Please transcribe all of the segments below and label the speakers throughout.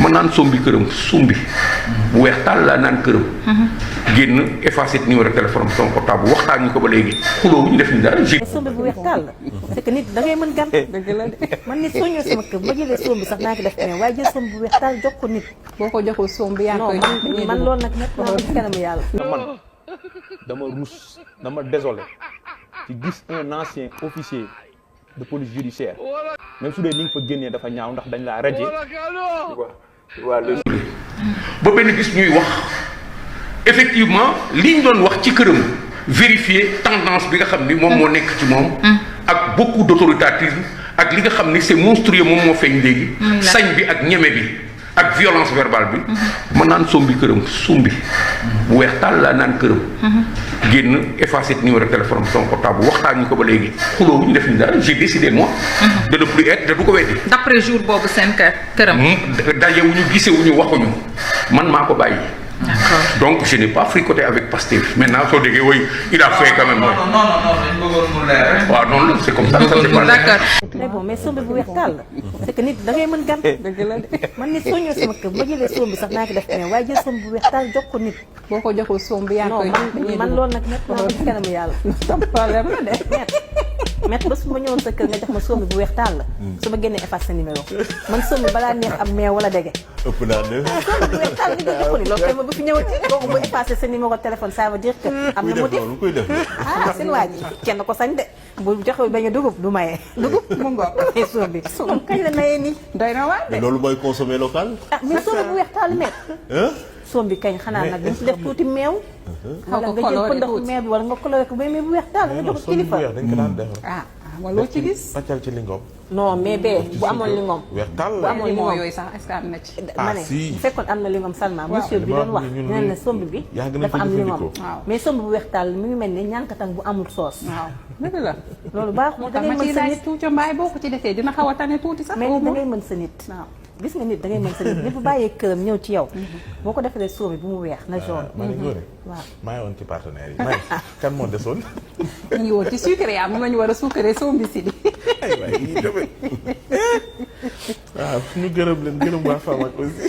Speaker 1: ma naan sombi këram sumbi bu weex tàll laa naan këram génn effacé numéro téléphone son portable waxtaan ñu ko ba léegi xuloo ñu def ni dara
Speaker 2: sombi bu weex tàll c'est que nit da ngay mën gan dëgg la de man nit soo ñëwee sama kër ma jëlee sombi sax naa ko def mais waaye jël sombi bu weex tàll jox ko nit
Speaker 3: boo ko joxul sombi yaa koy
Speaker 2: man loolu nag nekk naa ci kanamu yàlla
Speaker 4: man dama ruus dama désolé ci gis un ancien officier de police judiciaire même su dee ni nga fa génnee dafa ñaaw ndax dañ laa radié
Speaker 1: ba benn gis ñuy wax effectivement li ñu doon wax ci këram vérifier tendance bi nga xam ni moom moo nekk ci moom ak beaucoup d'autoritarisme ak li nga xam ni c'est monstrueux moom moo feeñ léegi sañ bi ak ñeme bi ak violence verbale bi ma naan sombi këram sumbi bu weex tàll laa naan këram génn effacé numéro téléphone son portable waxtaan ñu ko ba léegi xuloo ñu def ni dara j'ai décidé moi de ne plus être de du ko weddi
Speaker 5: d'après jour boobu seen këram
Speaker 1: dajewuñu gisewuñu waxuñu man maa ko bàyyi
Speaker 5: d'accord
Speaker 1: donc je n'ai pas fricoté avec Pastef maintenant soo déggee woy il a fait quand même
Speaker 6: non dañ bëggoon mu leer
Speaker 1: waaw noonu la c'est comme ça ça c'est pas
Speaker 5: d'accord
Speaker 2: mais bon mais sombi bu weex tàll c'est que nit da ngay mën gan dëgg la de man nit soo ñëwee sama kër ma jëlee sombi sax naa ko def mais waaye jël sombi bu weex tàll jox ko nit
Speaker 3: boo ko joxul sombi yaa koy
Speaker 2: man loolu nag nekk naa ci kanamu yàlla
Speaker 3: tam problème la de
Speaker 2: maître ba su ma ñëwoon sa kër nga jox ma sombi bu weex tàll su ma génnee efface sa numéro man sombi balaa neex am meew wala dege
Speaker 7: ëpp naa ne
Speaker 2: sombi bu weex tàll nga jox ko ni loolu kay ma bu fi ñëwati kooku bu effacé sa numéro téléphone ça veut dire que am na motif
Speaker 7: lu koy def
Speaker 2: ah seen waa ji kenn ko sañ de bu joxe bañ a dugub du maye dugub mu ngoog ay sombi moom kañ la mayee nii
Speaker 3: doy na waar de
Speaker 7: loolu mooy consommer local
Speaker 2: ah mais sombi bu weex tàll maître sombi kañ xanaa nag dañ si def tuuti meew wala nga jël pëndax meew bi wala nga coloré ko mais bu weex tàll nga jox ko kilifa
Speaker 8: dañ ko daan defar
Speaker 3: ah wala loo ci gis
Speaker 8: pàccal ci lingom
Speaker 2: non mais bee bu amoon lingom
Speaker 8: weex tàll
Speaker 2: bu amoon
Speaker 3: limon
Speaker 2: lingom
Speaker 3: yooyu sax est-ce que am na ci
Speaker 2: ma ne
Speaker 8: si.
Speaker 2: bu fekkoon am na lingom seulement monsieur bi doon wax nee na sombi bi
Speaker 8: yàgg nañ
Speaker 2: dafa
Speaker 8: ko
Speaker 2: am lingom
Speaker 8: jëfandikoo.
Speaker 3: waaw
Speaker 2: mais sombi bu weex tàll mi ngi mel ni ñànkatang bu amul soos
Speaker 3: waaw dëgg la
Speaker 2: loolu baaxul da ngay
Speaker 3: ma
Speaker 2: mën
Speaker 3: ci
Speaker 2: sa
Speaker 3: laaj
Speaker 2: nit
Speaker 3: tuuti mbaay boo ko ci defee dina xaw a tane tuuti sax
Speaker 2: mais nit da ngay mën sa nit
Speaker 3: waaw
Speaker 2: gis nga nit da ngay mën sa nit nit bu bàyyee këram ñëw ci yow boo ko defalee sombi bu mu weex na jaune
Speaker 8: maa ngi góore
Speaker 2: waaw
Speaker 8: maa ngi woon ci partenaires yi may kan moo desoon
Speaker 3: ñu ngi woon ci sucré yaa moom la ñu war a sucré sombi si di
Speaker 8: ay waay yii demee waaw ñu gërëm leen gërëm waa Famac aussi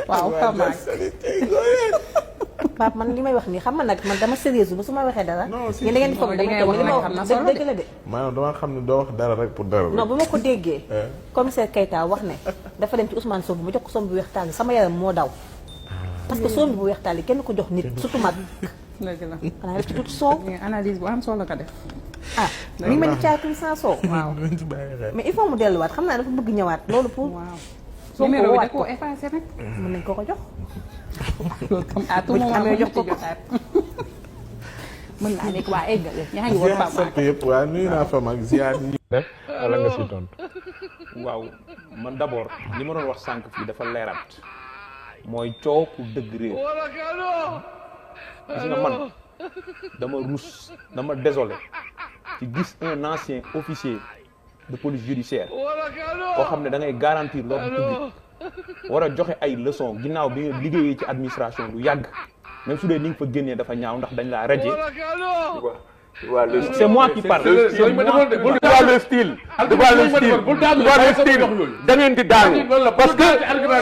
Speaker 3: waaw Famac
Speaker 2: Pape man li may wax nii xam nga nag man dama sérieuse ba su ma waxee dara
Speaker 8: Non, si,
Speaker 2: yéen da ngeen di foog
Speaker 3: li ngay wax
Speaker 2: li ma
Speaker 3: xam na
Speaker 2: wax
Speaker 3: solo de.
Speaker 2: dëgg la de
Speaker 8: maanaam damaa xam ne doo wax dara rek pour dara
Speaker 2: non bu ma ko déggee commissaire Keita wax ne dafa dem ci Ousmane Sonko mu jox ko sombi bu weex tàll sama yaram moo daw parce que sombi bu weex tàll yi kenn ko jox nit surtout mag
Speaker 3: dëgg la
Speaker 2: xanaa def ci tuuti soow
Speaker 3: analyse bu am solo ko def
Speaker 2: ah mi ngi mel ni caakiri sans soow
Speaker 3: waaw
Speaker 8: dañ ci bàyyi xel
Speaker 2: mais il faut mu delluwaat xam naa dafa bëgg ñëwaat loolu pour
Speaker 3: waaw
Speaker 2: soo ko
Speaker 3: numéro bi da
Speaker 2: waat
Speaker 3: koo
Speaker 2: ko
Speaker 3: effacé nag
Speaker 2: mën nañ ko ko jox
Speaker 3: loolu comme à tout
Speaker 2: bu ñu
Speaker 3: moment
Speaker 2: amee
Speaker 3: mën
Speaker 2: jox
Speaker 3: na
Speaker 2: ko
Speaker 3: ci
Speaker 2: ko.
Speaker 3: jotaat mën naa nekk waa eggale yaa ngi woon
Speaker 8: ziar
Speaker 3: Famac
Speaker 8: sopp yëpp waaw nuyu naa Famac ziar yi
Speaker 4: def wala nga si tontu waaw man d'abord li ma doon wax sànq fii dafa leeraat mooy coow ku dëgg réew gis nga man dama ruus dama désolé ci gis un ancien officier de police judiciaire koo xam ne da ngay garantir l'ordre public war a joxe ay leçons ginnaaw bi nga liggéeyee ci administration lu yàgg même su dee ni nga fa génnee dafa ñaaw ndax dañ laa radié c'est moi qui parle.
Speaker 1: le style da ngeen di daanu parce que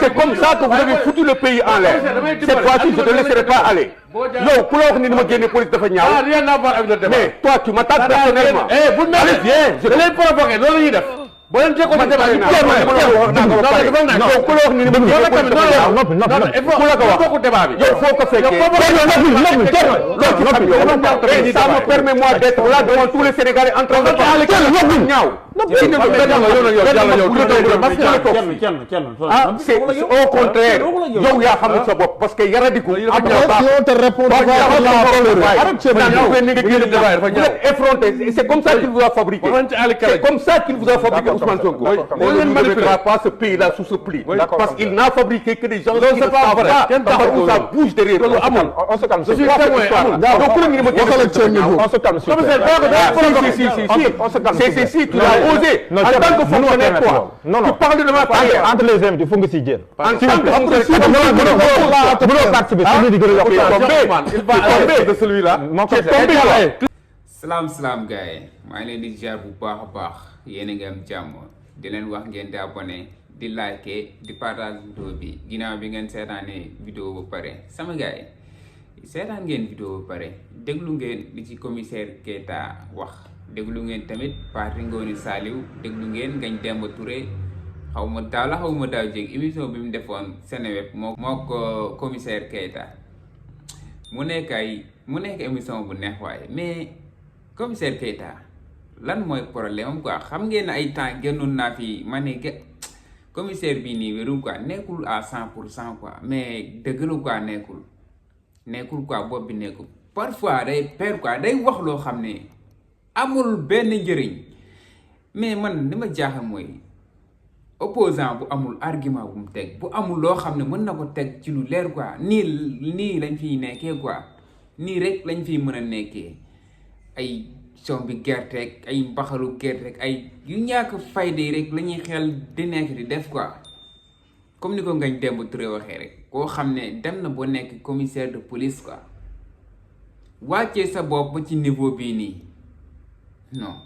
Speaker 1: c'est comme ça que vous avez foutu le pays en l'air cette fois-ci je te laisserai pas aller yow ku la wax ni dama génne police dafa ñaaw rien à voir avec le débat mais toi tu m'attaques personnellement allez viens je vais provoquer loolu la ñuy def boo leen jéego ci débat yow ku la wax ni dama génne police dafa ñaaw ku la ko wax débat bi yow foo ko fekkee ça me permet moi d'être là devant tous les Sénégalais en train de parler ñaaw ah c'est au contraire yow yaa xam sa bopp parce que yaradiku am na vous êtes effronté c'est comme ça qu'il vous a fabriqué c'est comme ça qu'il vous a fabriqué Ousmane Sonko on ne manipulera pas ce pays là sous ce pli parce qu'il n'a fabriqué que des gens qui ne savent pas parce que ça bouge derrière on se calme je suis témoin donc ku la ngi on se calme si tu as osé en tant que fonctionnaire toi tu parles de ma carrière
Speaker 4: entre les invités foog nga siy génn.
Speaker 1: en tant que fonctionnaire il va tomber de celui-là
Speaker 6: salaam gars yi maa ngi leen di ziar bu baax a baax yéen a ngi am jàmm di leen wax ngeen di abonné
Speaker 9: di like di partage vidéo bi ginnaaw bi ngeen seetaanee vidéo ba pare sama gars yi seetaan ngeen vidéo ba pare déglu ngeen li ci commissaire Keita wax déglu ngeen tamit Pathé Ngoné Saliou déglu ngeen Ngagne Demba Touré xaw ma daaw la xaw ma daaw jéeg émission bi mu defoon Seneweb moo ko commissaire Keita mu nekk émission bu neex waaye mais commissaire Keita lan mooy problème am quoi xam ngeen ne ay temps génnoon naa fi ma ne commissaire bii nii wérul quoi nekkul à 100% quoi mais dëgg la quoi nekkul quoi bopp bi nekkul parfois day perdre quoi day wax loo xam ne amul benn njëriñ mais man li ma jaaxal mooy opposant bu amul argument bu mu teg bu amul loo xam ne mën na ko teg ci lu leer quoi nii lañ fiy nekkee quoi nii rek lañ fiy mën a nekkee ay sombi gerteeg ay mbaxalu gerteeg ay yu ñàkk fayda yi rek la ñuy xel di nekk di def quoi comme ni ko Ngagne Demba Touré waxee rek koo xam ne dem na ba nekk commissaire de police quoi wàccee sa bopp ba ci niveau bii nii non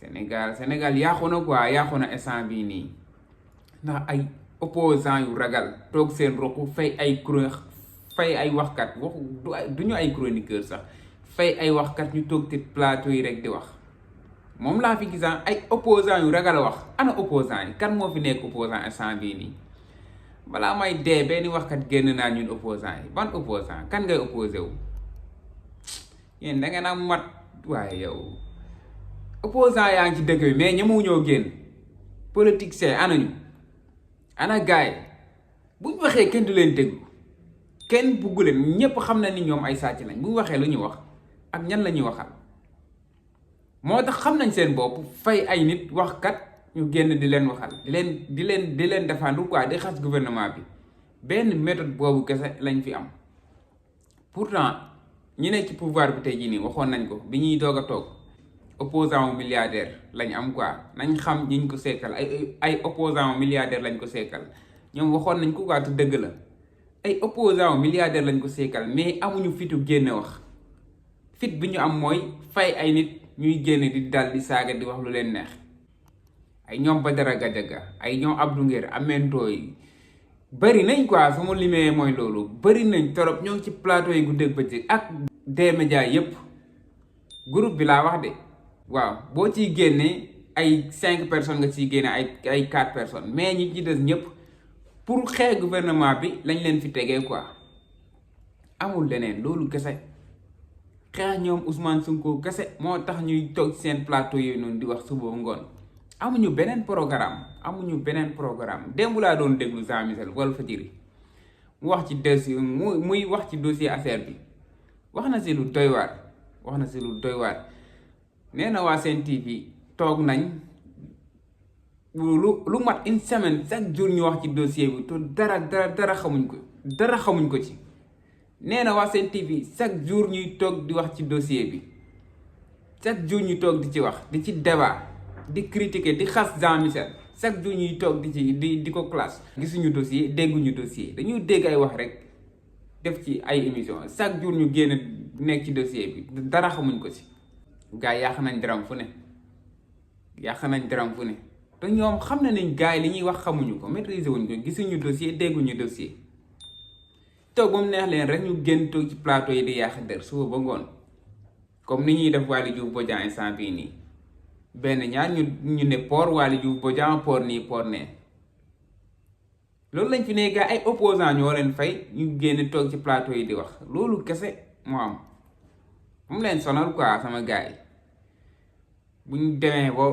Speaker 9: Sénégal yàqu na quoi yàqu na instant bii nii ndax ay opposant yu ragal toog seen roqu fay ay waxkat du ñu ay chroniqueur sax fay ay waxkat ñu toog te plateau yi rek di wax moom laa fi gisaan ay opposant yu ragal a wax ana opposant yi kan moo fi nekk opposant instant bii nii balaa may dee benn waxkat génn naa ñun opposant yi ban opposant kan ngay opposé wu yéen da ngeen am mat waaye yow opposant yaa ngi ci dëkk bi mais ñamu ñoo génn politique c'est ana gaay buñ waxee kenn du leen déglu kenn bugg leen ñépp xam na ni ñoom ay sàcc lañ buñ waxee lu ñu wax ak ñan la ñuy waxal moo tax xam nañ seen bopp fay ay nit waxkat ñu génn di leen waxal di leen défendre quoi di xas gouvernement bi benn méthode boobu kese lañ fi am pourtant ñi ne ci pouvoir bi tey jii nii waxoon nañ ko bi ñuy doog a toog opposant milliardaire lañ am quoi nañ xam ñiñ ko seekal ay opposant milliardaire lañ ko seekal ñoom waxoon nañ ko quoi te dëgg la ay opposant milliardaire lañ ko seekal mais amuñu fitu génne wax fit bi ñu am mooy fay ay nit ñuy génne di dal di saaga di wax lu leen neex ay ñoom Badara Gadiaga ay ñoom Abdou Nguer Amento yi bëri nañ quoi su ma limee mooy loolu bëri nañ torop ñoo ngi ci plateau yi guddeeg bëccëg ak des médias yépp groupe bi laa wax de waaw boo ciy génnee ay 5 personnes nga ciy génne ay 4 personnes mais ñi ci des ñëpp pour xeex gouvernement bi lañ leen fi tegee quoi amul leneen loolu kese xeex ñoom Ousmane Sonko kese moo tax ñuy toog seen plateau yooyu noonu di wax suba ngoon amuñu beneen programme démb laa doon déglu Jean Michel Walfadjri mu wax ci dossier muy wax ci dossier affaire bi wax na si lu doy waar nee na waa Sen TV toog nañ lu mat une semaine chaque jour ñu wax ci dossier bi te dara xamuñ ko ci nee na waa Sen TV chaque jour ñuy toog di wax ci dossier bi chaque jour ñu toog di ci wax di ci débat di critiquer di xas Jean Michel chaque jour ñuy toog di ko classe gisuñu dossier dégguñu dossier dañuy dégg ay wax rek def ci ay émission chaque jour ñu génn nekk ci dossier bi dara xamuñ ko ci gars yi yàq nañ daram fu ne te ñoom xam na nañ gars yi li ñuy wax xamuñu ko maîtriser wuñ ko gisuñu dossier dégguñu dossier toog ba mu neex leen rek ñu génn toog ci plateau yi di yàq der suba ba ngoon comme ni ñuy def Waly Diouf Bodian instant bii nii benn ñaar ñu ne port Waly Diouf Bodian port nii port nee loolu lañ fi ne gars ay opposant ñoo leen fay ñu génn toog ci plateau yi di wax loolu kese moo am mu leen sonal quoi sama gars yi bu ñu demee ba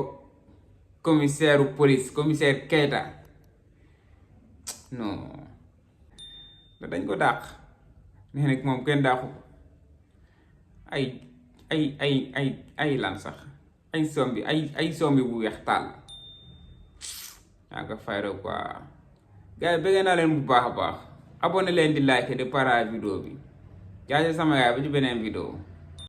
Speaker 9: commissaire Keita non dañ ko dàq nee nag moom kenn dàqu ko ay lan sax ay sombi bu weex tàll yaa nga fayro quoi gars yi bëgg naa leen bu baax a baax abonné leen di like di partage vidéo bi jaajëf sama gars ba ci beneen vidéo